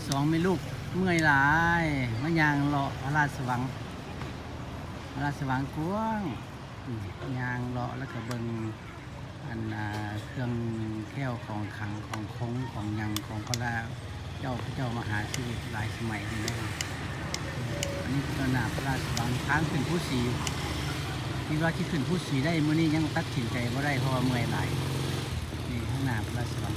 ສອງແມ່ລູກເມື່ອຍຫຼາຍ ມາຍ່າງເລາະພະລາຊະວັງ. ພະລາຊະວັງກວ້າງ ອືມ ຍ່າງເລາະແລ້ວກໍເບິ່ງ ອັນ ອ່າ ເຄື່ອງແຄ້ວຂອງຂັງ ຂອງຄົງ ຂອງຫຍັງ ຂອງພະລາເຈົ້າ ພະເຈົ້າມະຫາຊີວິດຫຼາຍສະໄໝນີ້ນະ. ອັນນີ້ຄືໜ້າພະລາຊະວັງ ທາງຂຶ້ນພູສີ ຄິດວ່າຊິຂຶ້ນພູສີໄດ້ ມື້ນີ້ຍັງຕັດສິນໃຈບໍ່ໄດ້ ເພາະວ່າເມື່ອຍຫຼາຍ. ນີ້ທາງໜ້າພະລາຊະວັງ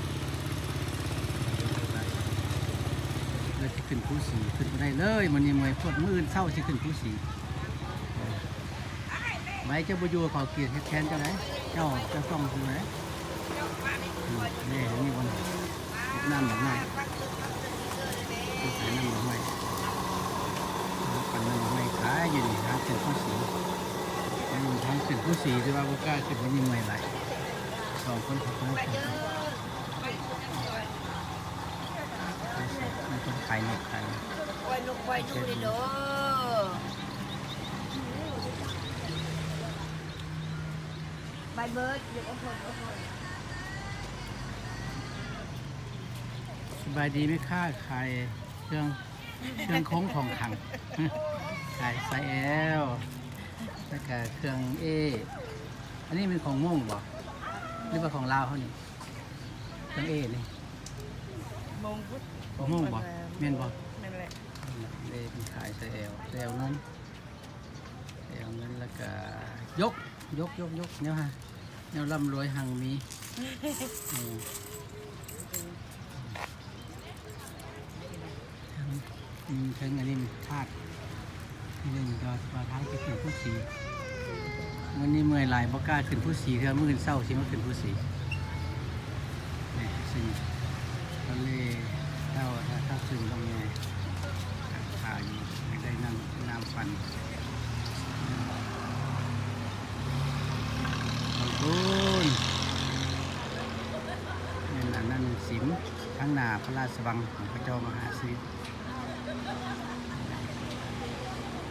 ເພື່ອຊິຂຶ້ນພູສີ ຂຶ້ນບໍ່ໄດ້ເລີຍ ມື້ນີ້ເມື່ອຍໂພດ ມື້ອື່ນເຊົ້າຊິຂຶ້ນພູສີ. ໄວ້ເຈົ້າບໍ່ຢູ່ ເຂົາກຽດເຮັດແທນເຈົ້າໄດ໋. ເຈົ້າ ເຈົ້າຕ້ອງຢູ່ໄດ໋. ອືມ ນີ້ ນີ້ບໍ່ ເຮັດນ້ຳດອກໄມ້ ເຮັດຂາຍນ້ຳດອກໄມ້ ປັ່ນນ້ຳດອກໄມ້ຂາຍຢູ່ນີ້ ທາງຂຶ້ນພູສີ. ອືມ ທາງຂຶ້ນພູສີ ແຕ່ວ່າບໍ່ກ້າຂຶ້ນ ມື້ນີ້ເມື່ອຍຫຼາຍ ສອງຄົນເຂົາກໍ ມີຄົນຂາຍນົກຂາຍ ປ່ອຍນົກປ່ອຍໜູນີ້ເດີ ໄປເບິດ ຢ່າອົດທົນ ອົດທົນ. ສະບາຍດີແມ່ຄ້າຂາຍເຄື່ອງ ເຄື່ອງຄົງຂອງຂັງ ຂາຍສາຍແອວ ແລ້ວກະເຄື່ອງເອ. ອັນນີ້ແມ່ນຂອງມົ້ງບໍ່ ຫຼືວ່າຂອງລາວເຮົານີ້? ເຄື່ອງເອນີ້ ມົ້ງພຸ້ນ ຂອງມົ້ງບໍ່? ແມ່ນບໍ່? ແມ່ນແຫຼະ ເອ ເພິ່ນຂາຍສາຍແອວ ສາຍແອວເງິນ ສາຍແອວເງິນ ແລ້ວກະ ຢົກ ຢົກ ຢົກ ຢົກ ແນວຫາ ແນວລ່ຳລວຍຮັ່ງມີ. ອືມ ເທິງ ອືມ ເທິງອັນນີ້ມັນພາດນິດໜຶ່ງ ແຕ່ວ່າສຸດທ້າຍຊິຂຶ້ນພູສີ. ມື້ນີ້ເມື່ອຍຫຼາຍ ບໍ່ກ້າຂຶ້ນພູສີເທື່ອ ມື້ອື່ນເຊົ້າຊິມາຂຶ້ນພູສີ. ນີ້ ເຊິ່ງທະເລເຈົ້າ ຖ້າເຈົ້າເຊິ່ງລົງແນ່ ຖ້າຢູ່ໃຫ້ໄດ້ນ້ຳ ນ້ຳປັ່ນ ຂອບຄຸນ. ແມ່ນອັນນັ້ນສິມ ທາງໜ້າພະລາຊະວັງຂອງພະເຈົ້າມະຫາຊີວິດ.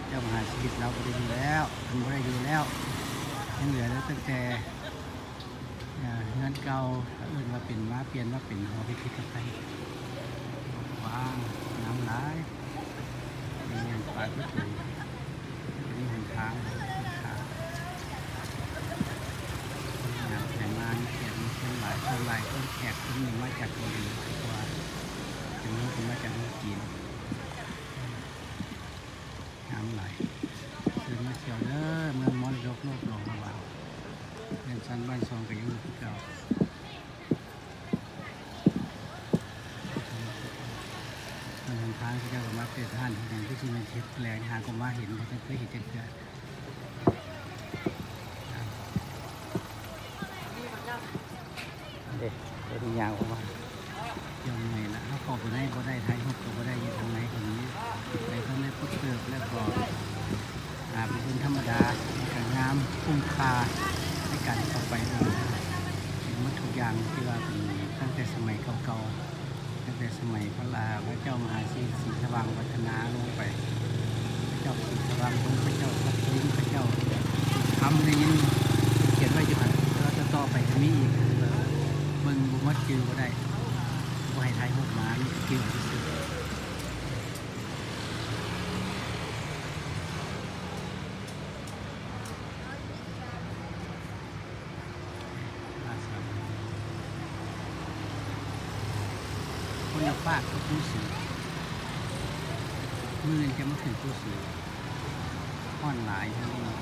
ເຈົ້າມະຫາຊີວິດລາວບໍ່ໄດ້ຢູ່ແລ້ວ ເພິ່ນບໍ່ໄດ້ຢູ່ແລ້ວ ຍັງເຫຼືອແຕ່ຕັ້ງແຕ່ ເອີ ເຮືອນເກົ່າ ເອີ້ນວ່າເປັນ ມາປ່ຽນມາເປັນຫໍພິພິທະໄພ ກວ້າງ ງາມຫຼາຍ. ນີ້ແມ່ນປາຍປະຕູ ນີ້ຫົນທາງ ງາມແທ້ມາ ມີແຂກມີຄົນຫຼາຍ ສ່ວນຫຼາຍຄົນແຂກຄົນນີ້ມາຈາກເກົາຫຼີ ເພາະວ່າເປັນເມືອງເພິ່ນມາຈາກເມືອງຈີນ ງາມຫຼາຍ. ເຊີນມາທ່ຽວເດີ ເມືອງມໍລະດົກໂລກຫຼວງພະບາງ ເຮືອນຊານບ້ານຊ່ອງກໍຍັງຢູ່ຄືເກົ່າ. ມັນຫົນທາງເຂົາເຈົ້າກໍມາເປີດຮ້ານເຮັດຫຍັງ ຄືຊິແມ່ນເຮັດແຫຼງ ຫາກໍມາເຫັນ ບໍ່ທັນເຄີຍເຫັນຈັກເທື່ອ. ເດ້ ເປັນຍາວອອກມາ ເຈົ້າເມື່ອຍລະ ເຮົາເຂົ້າໄປໃນບໍ່ໄດ້ ຖ່າຍຮູບກໍບໍ່ໄດ້ ຢູ່ທາງໃນກໍມີ ໄປທາງໃນປຶບເຕີບ ແລ້ວກໍ ອ່າ ເປັນຄົນທຳມະດາ ແລ້ວກໍງາມ ຄຸ້ມຄ່າໃນການເຂົ້າໄປເບິ່ງ ເຫັນໝົດທຸກຢ່າງທີ່ວ່າເປັນຕັ້ງແຕ່ສະໄໝເກົ່າໆ ຕັ້ງແຕ່ສະໄໝພະລາ ພະເຈົ້າມະຫາສີ ສີສະຫວ່າງວັດທະນາລົງໄປ ພະເຈົ້າສີສະຫວ່າງ ພະເຈົ້າສັກລິງ ພະເຈົ້າຄຳ ໄດ້ຍິນຂຽນໄວ້ຢູ່ຫັ້ນ ແຕ່ວ່າຕໍ່ໆໄປຈະມີອີກ ເບິ່ງບໍ່ໝົດ ຈື່ບໍ່ໄດ້ ບໍ່ໃຫ້ຖ່າຍຮູບມາ ມີແຕ່ຈື່ຊື່ໆ. ຄົນລະຟາກກັບພູສີ ມື້ອື່ນຈະມາຂຶ້ນພູສີ ຮ້ອນຫຼາຍ ມື້ນີ້